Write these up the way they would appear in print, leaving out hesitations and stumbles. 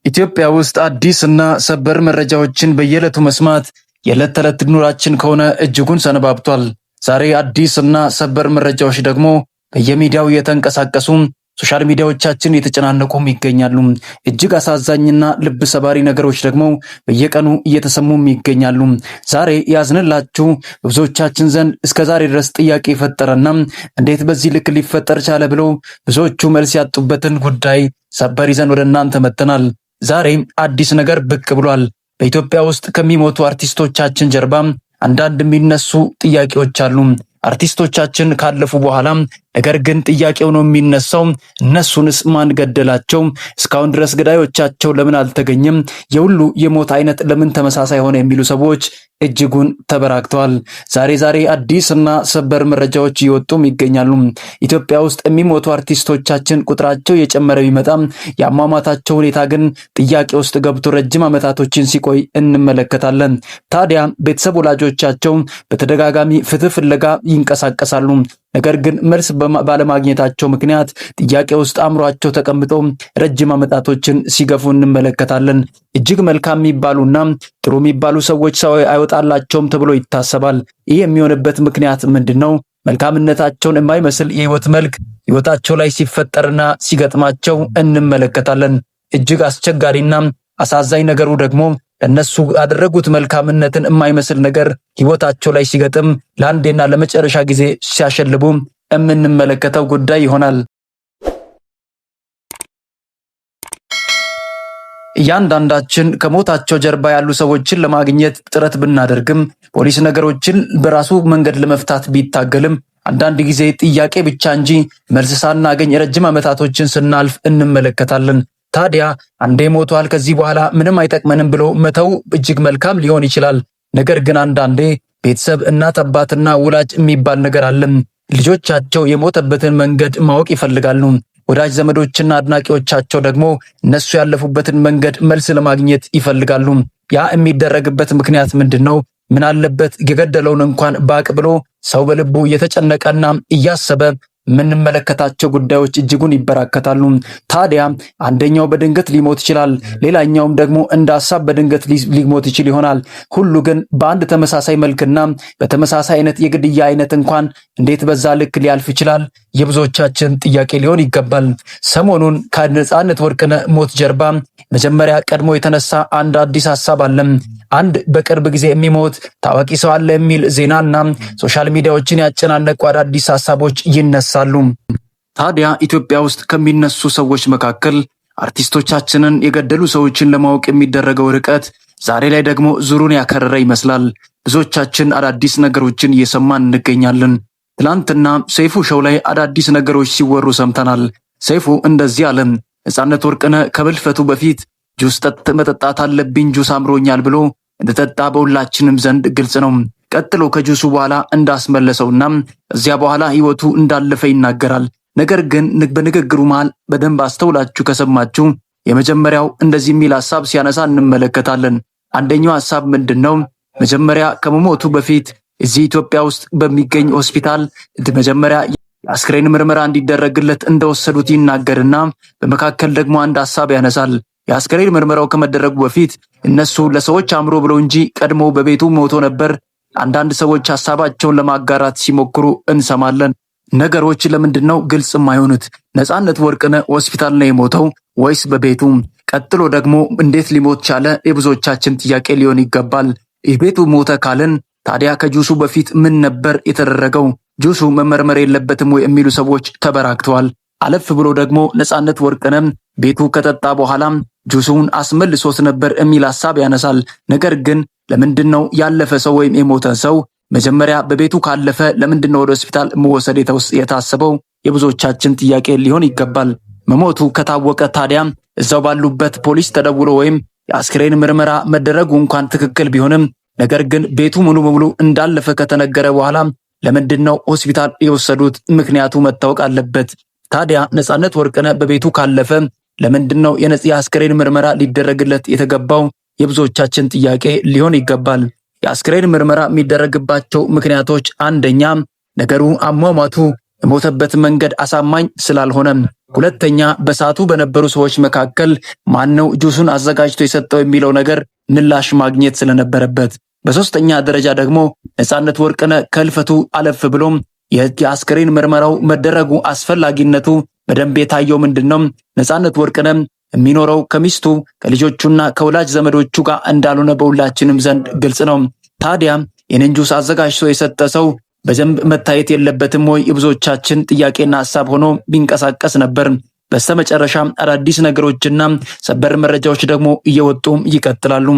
ኢትዮጵያ ውስጥ አዲስ እና ሰበር መረጃዎችን በየዕለቱ መስማት የዕለት ተዕለት ኑሯችን ከሆነ እጅጉን ሰነባብቷል። ዛሬ አዲስ እና ሰበር መረጃዎች ደግሞ በየሚዲያው የተንቀሳቀሱ social media ዎቻችን የተጨናነቁም ይገኛሉ። እጅግ አሳዛኝና ልብ ሰባሪ ነገሮች ደግሞ በየቀኑ እየተሰሙም ይገኛሉ። ዛሬ ያዝንላችሁ በብዙዎቻችን ዘንድ እስከ ዛሬ ድረስ ጥያቄ የፈጠረና እንዴት በዚህ ልክ ሊፈጠር ቻለ ብሎ ብዙዎቹ መልስ ያጡበትን ጉዳይ ሰበር ይዘን ወደ እናንተ መጥተናል። ዛሬ አዲስ ነገር ብቅ ብሏል። በኢትዮጵያ ውስጥ ከሚሞቱ አርቲስቶቻችን ጀርባ አንዳንድ የሚነሱ ጥያቄዎች አሉ። አርቲስቶቻችን ካለፉ በኋላ ነገር ግን ጥያቄው ነው የሚነሳው፣ እነሱንስ ማን ገደላቸው? እስካሁን ድረስ ገዳዮቻቸው ለምን አልተገኘም? የሁሉ የሞት አይነት ለምን ተመሳሳይ ሆነ? የሚሉ ሰዎች እጅጉን ተበራክተዋል። ዛሬ ዛሬ አዲስ እና ሰበር መረጃዎች እየወጡም ይገኛሉ። ኢትዮጵያ ውስጥ የሚሞቱ አርቲስቶቻችን ቁጥራቸው የጨመረ ቢመጣም የአሟሟታቸው ሁኔታ ግን ጥያቄ ውስጥ ገብቶ ረጅም ዓመታቶችን ሲቆይ እንመለከታለን። ታዲያ ቤተሰብ ወላጆቻቸው በተደጋጋሚ ፍትህ ፍለጋ ይንቀሳቀሳሉ። ነገር ግን መልስ ባለማግኘታቸው ምክንያት ጥያቄ ውስጥ አእምሯቸው ተቀምጦ ረጅም ዓመታቶችን ሲገፉ እንመለከታለን። እጅግ መልካም የሚባሉና ጥሩ የሚባሉ ሰዎች ሰው አይወጣላቸውም ተብሎ ይታሰባል። ይህ የሚሆንበት ምክንያት ምንድን ነው? መልካምነታቸውን የማይመስል የህይወት መልክ ህይወታቸው ላይ ሲፈጠርና ሲገጥማቸው እንመለከታለን። እጅግ አስቸጋሪና አሳዛኝ ነገሩ ደግሞ እነሱ ያደረጉት መልካምነትን የማይመስል ነገር ህይወታቸው ላይ ሲገጥም ለአንዴና ለመጨረሻ ጊዜ ሲያሸልቡ የምንመለከተው ጉዳይ ይሆናል። እያንዳንዳችን ከሞታቸው ጀርባ ያሉ ሰዎችን ለማግኘት ጥረት ብናደርግም ፖሊስ ነገሮችን በራሱ መንገድ ለመፍታት ቢታገልም አንዳንድ ጊዜ ጥያቄ ብቻ እንጂ መልስ ሳናገኝ ረጅም ዓመታቶችን ስናልፍ እንመለከታለን። ታዲያ አንዴ ሞቷል፣ ከዚህ በኋላ ምንም አይጠቅመንም ብሎ መተው እጅግ መልካም ሊሆን ይችላል። ነገር ግን አንዳንዴ ቤተሰብ፣ እናት አባትና ወላጅ የሚባል ነገር አለም። ልጆቻቸው የሞተበትን መንገድ ማወቅ ይፈልጋሉ። ወዳጅ ዘመዶችና አድናቂዎቻቸው ደግሞ እነሱ ያለፉበትን መንገድ መልስ ለማግኘት ይፈልጋሉ። ያ የሚደረግበት ምክንያት ምንድን ነው? ምን አለበት የገደለውን እንኳን ባቅ ብሎ ሰው በልቡ እየተጨነቀና እያሰበ የምንመለከታቸው ጉዳዮች እጅጉን ይበራከታሉ። ታዲያ አንደኛው በድንገት ሊሞት ይችላል፣ ሌላኛውም ደግሞ እንደ ሀሳብ በድንገት ሊሞት ይችል ይሆናል። ሁሉ ግን በአንድ ተመሳሳይ መልክና በተመሳሳይ አይነት የግድያ አይነት እንኳን እንዴት በዛ ልክ ሊያልፍ ይችላል? የብዙዎቻችን ጥያቄ ሊሆን ይገባል። ሰሞኑን ከነፃነት ወርቅነህ ሞት ጀርባ መጀመሪያ ቀድሞ የተነሳ አንድ አዲስ ሀሳብ አለም። አንድ በቅርብ ጊዜ የሚሞት ታዋቂ ሰው አለ የሚል ዜናና social media ዎችን ያጨናነቁ አዳዲስ ሀሳቦች ይነሳሉ። ታዲያ ኢትዮጵያ ውስጥ ከሚነሱ ሰዎች መካከል አርቲስቶቻችንን የገደሉ ሰዎችን ለማወቅ የሚደረገው ርቀት ዛሬ ላይ ደግሞ ዙሩን ያከረረ ይመስላል። ብዙዎቻችን አዳዲስ ነገሮችን እየሰማን እንገኛለን። ትላንትና ሰይፉ ሾው ላይ አዳዲስ ነገሮች ሲወሩ ሰምተናል። ሰይፉ እንደዚህ አለ። ነፃነት ወርቅነህ ከህልፈቱ በፊት ጁስ መጠጣት አለብኝ፣ ጁስ አምሮኛል ብሎ እንደጠጣ በሁላችንም ዘንድ ግልጽ ነው። ቀጥሎ ከጁሱ በኋላ እንዳስመለሰውና እዚያ በኋላ ህይወቱ እንዳለፈ ይናገራል። ነገር ግን በንግግሩ መሃል በደንብ አስተውላችሁ ከሰማችሁ የመጀመሪያው እንደዚህ የሚል ሐሳብ ሲያነሳ እንመለከታለን። አንደኛው ሐሳብ ምንድን ነው? መጀመሪያ ከመሞቱ በፊት እዚህ ኢትዮጵያ ውስጥ በሚገኝ ሆስፒታል መጀመሪያ የአስክሬን ምርመራ እንዲደረግለት እንደወሰዱት ይናገርና በመካከል ደግሞ አንድ ሐሳብ ያነሳል። የአስክሬን ምርመራው ከመደረጉ በፊት እነሱ ለሰዎች አእምሮ ብለው እንጂ ቀድሞ በቤቱ ሞቶ ነበር። አንዳንድ ሰዎች ሐሳባቸውን ለማጋራት ሲሞክሩ እንሰማለን። ነገሮች ለምንድን ነው ግልጽ የማይሆኑት? ነፃነት ወርቅነህ ሆስፒታል ነው የሞተው ወይስ በቤቱ? ቀጥሎ ደግሞ እንዴት ሊሞት ቻለ? የብዙዎቻችን ጥያቄ ሊሆን ይገባል። ቤቱ ሞተ ካልን ታዲያ ከጁሱ በፊት ምን ነበር የተደረገው? ጁሱ መመርመር የለበትም ወይ የሚሉ ሰዎች ተበራክተዋል። አለፍ ብሎ ደግሞ ነፃነት ወርቅነህ ቤቱ ከጠጣ በኋላም ጁሱን አስመልሶት ነበር የሚል ሐሳብ ያነሳል። ነገር ግን ለምንድን ነው ያለፈ ሰው ወይም የሞተ ሰው መጀመሪያ በቤቱ ካለፈ ለምንድን ነው ወደ ሆስፒታል መወሰድ የታሰበው? የብዙዎቻችን ጥያቄ ሊሆን ይገባል። መሞቱ ከታወቀ ታዲያ እዛው ባሉበት ፖሊስ ተደውሎ ወይም የአስክሬን ምርመራ መደረጉ እንኳን ትክክል ቢሆንም ነገር ግን ቤቱ ሙሉ በሙሉ እንዳለፈ ከተነገረ በኋላ ለምንድን ነው ሆስፒታል የወሰዱት? ምክንያቱ መታወቅ አለበት። ታዲያ ነፃነት ወርቅነህ በቤቱ ካለፈ ለምንድን ነው የአስክሬን ምርመራ ሊደረግለት የተገባው? የብዙዎቻችን ጥያቄ ሊሆን ይገባል። የአስክሬን ምርመራ የሚደረግባቸው ምክንያቶች አንደኛ ነገሩ አሟሟቱ የሞተበት መንገድ አሳማኝ ስላልሆነ፣ ሁለተኛ በሰዓቱ በነበሩ ሰዎች መካከል ማነው ጁሱን አዘጋጅቶ የሰጠው የሚለው ነገር ምላሽ ማግኘት ስለነበረበት፣ በሶስተኛ ደረጃ ደግሞ ነፃነት ወርቅነህ ከህልፈቱ አለፍ ብሎም የአስክሬን ምርመራው መደረጉ አስፈላጊነቱ በደንብ የታየው ምንድን ነው? ነፃነት ወርቅነህ የሚኖረው ከሚስቱ፣ ከልጆቹና ከወላጅ ዘመዶቹ ጋር እንዳልሆነ በሁላችንም ዘንድ ግልጽ ነው። ታዲያ ይህንን ጁስ አዘጋጅቶ የሰጠ ሰው በደንብ መታየት የለበትም ወይ? የብዙዎቻችን ጥያቄና ሀሳብ ሆኖ ቢንቀሳቀስ ነበር። በስተመጨረሻ አዳዲስ ነገሮችና ሰበር መረጃዎች ደግሞ እየወጡ ይቀጥላሉ።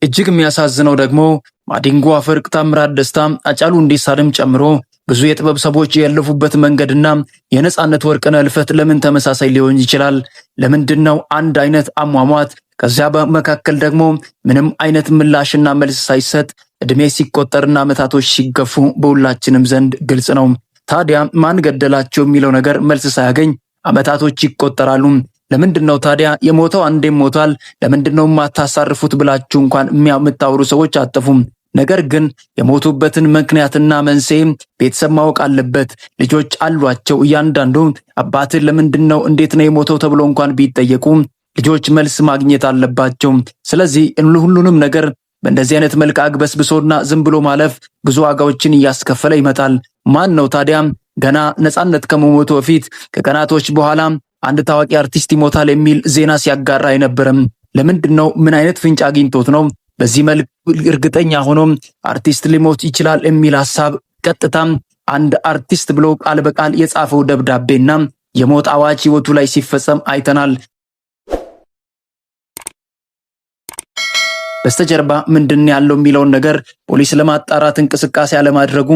እጅግ የሚያሳዝነው ደግሞ ማዲንጎ አፈወርቅ፣ ታምራት ደስታ፣ ሃጫሉ ሁንዴሳንም ጨምሮ ብዙ የጥበብ ሰዎች ያለፉበት መንገድና የነፃነት ወርቅነህ ህልፈት ለምን ተመሳሳይ ሊሆን ይችላል? ለምንድን ነው አንድ አይነት አሟሟት? ከዚያ በመካከል ደግሞ ምንም አይነት ምላሽና መልስ ሳይሰጥ እድሜ ሲቆጠርና ዓመታቶች ሲገፉ በሁላችንም ዘንድ ግልጽ ነው። ታዲያ ማን ገደላቸው የሚለው ነገር መልስ ሳያገኝ ዓመታቶች ይቆጠራሉ። ለምንድን ነው ታዲያ የሞተው አንዴም ሞቷል፣ ለምንድን ነው የማታሳርፉት ብላችሁ እንኳን የምታወሩ ሰዎች አጠፉም። ነገር ግን የሞቱበትን ምክንያትና መንስኤ ቤተሰብ ማወቅ አለበት። ልጆች አሏቸው። እያንዳንዱ አባትን ለምንድን ነው፣ እንዴት ነው የሞተው ተብሎ እንኳን ቢጠየቁ ልጆች መልስ ማግኘት አለባቸው። ስለዚህ ሁሉንም ነገር በእንደዚህ አይነት መልክ አግበስብሶና ዝም ብሎ ማለፍ ብዙ ዋጋዎችን እያስከፈለ ይመጣል። ማን ነው ታዲያ ገና ነፃነት ከመሞቱ በፊት ከቀናቶች በኋላ አንድ ታዋቂ አርቲስት ይሞታል የሚል ዜና ሲያጋራ አይነበረም? ለምንድን ነው? ምን አይነት ፍንጭ አግኝቶት ነው በዚህ መልክ እርግጠኛ ሆኖ አርቲስት ሊሞት ይችላል የሚል ሐሳብ ቀጥታም አንድ አርቲስት ብሎ ቃል በቃል የጻፈው ደብዳቤና የሞት አዋጅ ህይወቱ ላይ ሲፈጸም አይተናል። በስተጀርባ ምንድን ያለው የሚለውን ነገር ፖሊስ ለማጣራት እንቅስቃሴ አለማድረጉ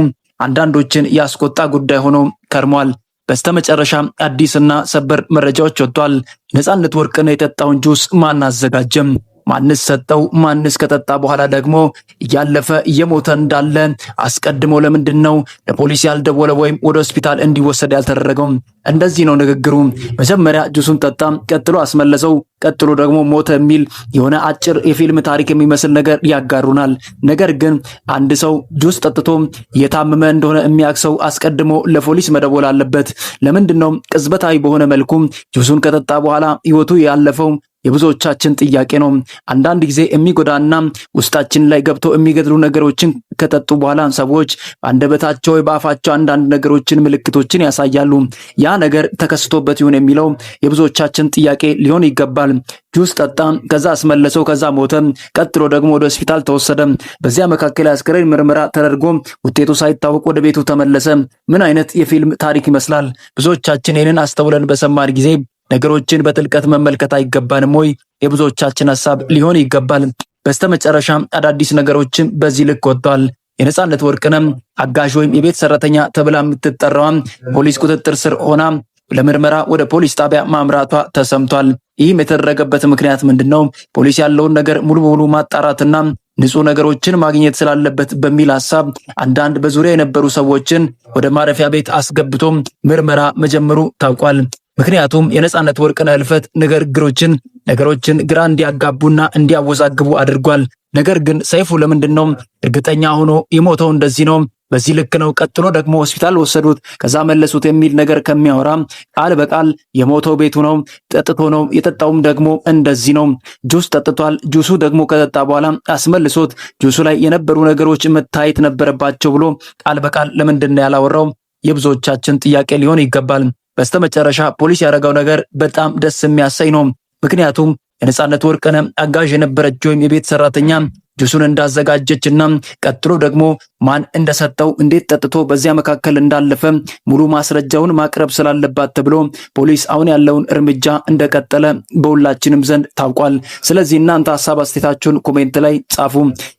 አንዳንዶችን ያስቆጣ ጉዳይ ሆኖ ከርሟል። በስተመጨረሻ አዲስና ሰበር መረጃዎች ወጥቷል። ነፃነት ወርቅነህ የጠጣውን ጁስ ማን አዘጋጀም? ማንስ ሰጠው? ማንስ ከጠጣ በኋላ ደግሞ እያለፈ እየሞተ እንዳለ አስቀድሞ ለምንድን ነው ለፖሊስ ያልደወለ ወይም ወደ ሆስፒታል እንዲወሰድ ያልተደረገው? እንደዚህ ነው ንግግሩ። መጀመሪያ ጁሱን ጠጣ፣ ቀጥሎ አስመለሰው፣ ቀጥሎ ደግሞ ሞተ የሚል የሆነ አጭር የፊልም ታሪክ የሚመስል ነገር ያጋሩናል። ነገር ግን አንድ ሰው ጁስ ጠጥቶ እየታመመ እንደሆነ የሚያውቅ ሰው አስቀድሞ ለፖሊስ መደወል አለበት። ለምንድን ነው ቅጽበታዊ በሆነ መልኩ ጁሱን ከጠጣ በኋላ ህይወቱ ያለፈው? የብዙዎቻችን ጥያቄ ነው። አንዳንድ ጊዜ የሚጎዳና ውስጣችን ላይ ገብቶ የሚገድሉ ነገሮችን ከጠጡ በኋላ ሰዎች በአንደበታቸው ወይ በአፋቸው አንዳንድ ነገሮችን፣ ምልክቶችን ያሳያሉ። ያ ነገር ተከስቶበት ይሁን የሚለው የብዙዎቻችን ጥያቄ ሊሆን ይገባል። ጁስ ጠጣ፣ ከዛ አስመለሰው፣ ከዛ ሞተ፣ ቀጥሎ ደግሞ ወደ ሆስፒታል ተወሰደ። በዚያ መካከል የአስከሬን ምርመራ ተደርጎ ውጤቱ ሳይታወቅ ወደ ቤቱ ተመለሰ። ምን አይነት የፊልም ታሪክ ይመስላል? ብዙዎቻችን ይህንን አስተውለን በሰማን ጊዜ ነገሮችን በጥልቀት መመልከት አይገባንም ወይ? የብዙዎቻችን ሀሳብ ሊሆን ይገባል። በስተመጨረሻ አዳዲስ ነገሮችን በዚህ ልክ ወጥቷል። የነፃነት ወርቅነህ አጋዥ ወይም የቤት ሰራተኛ ተብላ የምትጠራዋ ፖሊስ ቁጥጥር ስር ሆና ለምርመራ ወደ ፖሊስ ጣቢያ ማምራቷ ተሰምቷል። ይህም የተደረገበት ምክንያት ምንድን ነው? ፖሊስ ያለውን ነገር ሙሉ በሙሉ ማጣራትና ንጹህ ነገሮችን ማግኘት ስላለበት በሚል ሀሳብ አንዳንድ በዙሪያ የነበሩ ሰዎችን ወደ ማረፊያ ቤት አስገብቶ ምርመራ መጀመሩ ታውቋል። ምክንያቱም የነፃነት ወርቅነህ ህልፈት ንግግሮችን ነገሮችን ግራ እንዲያጋቡና እንዲያወዛግቡ አድርጓል። ነገር ግን ሰይፉ ለምንድን ነው እርግጠኛ ሆኖ የሞተው እንደዚህ ነው፣ በዚህ ልክ ነው፣ ቀጥሎ ደግሞ ሆስፒታል ወሰዱት፣ ከዛ መለሱት የሚል ነገር ከሚያወራ ቃል በቃል የሞተው ቤቱ ነው፣ ጠጥቶ ነው፣ የጠጣውም ደግሞ እንደዚህ ነው፣ ጁስ ጠጥቷል፣ ጁሱ ደግሞ ከጠጣ በኋላ አስመልሶት ጁሱ ላይ የነበሩ ነገሮች መታየት ነበረባቸው ብሎ ቃል በቃል ለምንድን ነው ያላወራው? የብዙዎቻችን ጥያቄ ሊሆን ይገባል። በስተመጨረሻ ፖሊስ ያደረገው ነገር በጣም ደስ የሚያሰኝ ነው። ምክንያቱም የነፃነት ወርቅነህ አጋዥ የነበረች ወይም የቤት ሰራተኛ ጁሱን እንዳዘጋጀችና ቀጥሎ ደግሞ ማን እንደሰጠው፣ እንዴት ጠጥቶ በዚያ መካከል እንዳለፈ ሙሉ ማስረጃውን ማቅረብ ስላለባት ተብሎ ፖሊስ አሁን ያለውን እርምጃ እንደቀጠለ በሁላችንም ዘንድ ታውቋል። ስለዚህ እናንተ ሀሳብ አስተያየታችሁን comment ላይ ጻፉ።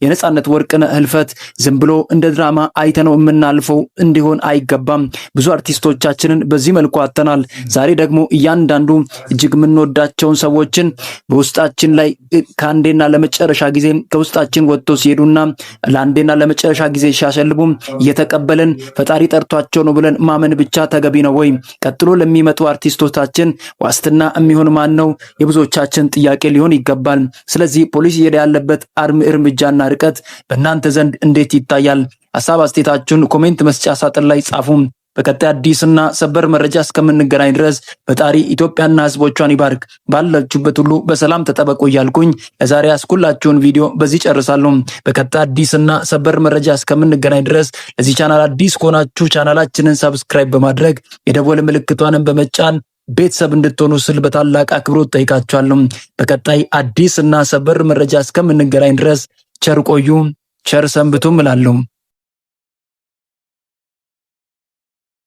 የነፃነት ወርቅነህ ህልፈት ዝም ብሎ እንደ ድራማ አይተነው የምናልፈው እንዲሆን አይገባም። ብዙ አርቲስቶቻችንን በዚህ መልኩ አጥተናል። ዛሬ ደግሞ እያንዳንዱ እጅግ የምንወዳቸውን ሰዎችን በውስጣችን ላይ ከአንዴና ለመጨረሻ ጊዜ ከውስጣችን ወጥቶ ሲሄዱና ለአንዴና ለመጨረሻ ጊዜ ሲያሸልቡ እየተቀበልን ፈጣሪ ጠርቷቸው ነው ብለን ማመን ብቻ ተገቢ ነው ወይ? ቀጥሎ ለሚመጡ አርቲስቶቻችን ዋስትና የሚሆን ማን ነው? የብዙዎቻችን ጥያቄ ሊሆን ይገባል። ስለዚህ ፖሊስ እየሄደ ያለበት እርምጃና ርቀት በእናንተ ዘንድ እንዴት ይታያል? ሀሳብ አስተያየታችሁን comment መስጫ ሳጥን ላይ ጻፉ። በቀጣይ አዲስና ሰበር መረጃ እስከምንገናኝ ድረስ ፈጣሪ ኢትዮጵያና ሕዝቦቿን ይባርክ። ባላችሁበት ሁሉ በሰላም ተጠበቁ እያልኩኝ ለዛሬ ያስኩላችሁን ቪዲዮ በዚህ ጨርሳለሁ። በቀጣይ አዲስና ሰበር መረጃ እስከምንገናኝ ድረስ ለዚህ ቻናል አዲስ ከሆናችሁ ቻናላችንን subscribe በማድረግ የደወል ምልክቷንን በመጫን ቤተሰብ እንድትሆኑ ስል በታላቅ አክብሮት ጠይቃችኋለሁ። በቀጣይ አዲስ እና ሰበር መረጃ እስከምንገናኝ ድረስ ቸር ቆዩ፣ ቸር ሰንብቱም እላለሁ።